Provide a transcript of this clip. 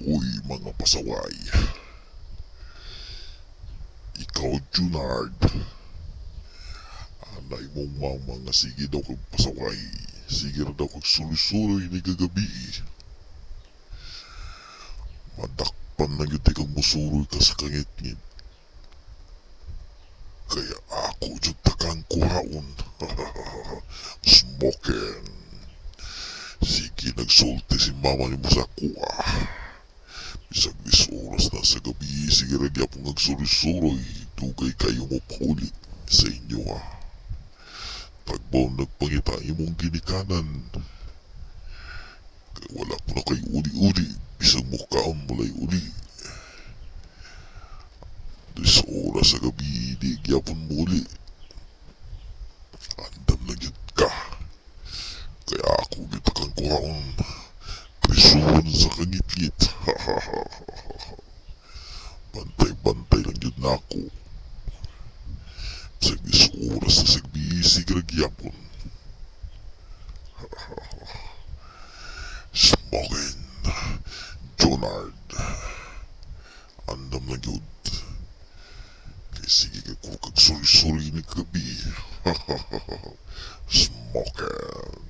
Uy, mga pasaway. Ikaw, Junard. Anay mong mama nga sige daw kag pasaway. Sige ra daw kag suloy-suloy ni kagabi. Madakpan na gyud kang musuroy ka sa kangitngit. Kaya ako jud takang kuhaon. Smoking. Sige, nagsulti si mama nimo sa kuha. Bisag 10 oras na sa gabi, sige ra gyapon nagsuroy-suroy. Dugay kayo mo pauli sa inyo ha. Tagbaw nagpangita imong ginikanan. Kay wala ko na kay uli-uli. Bisag mo kaon walay uli. 10 oras sa gabi, di gyapon mo uli. Andam na gyud ka. Kaya ako kita kang kuhaon. Prisuon sa kangitngit. Bantay-bantay lang yun na ako. Sa 10 oras na sa gabi, sige ra gyapon. Smoking. Jonard. Andam lang yun. Kay sige kay kung kag suri-suri ni gabi. Smoking.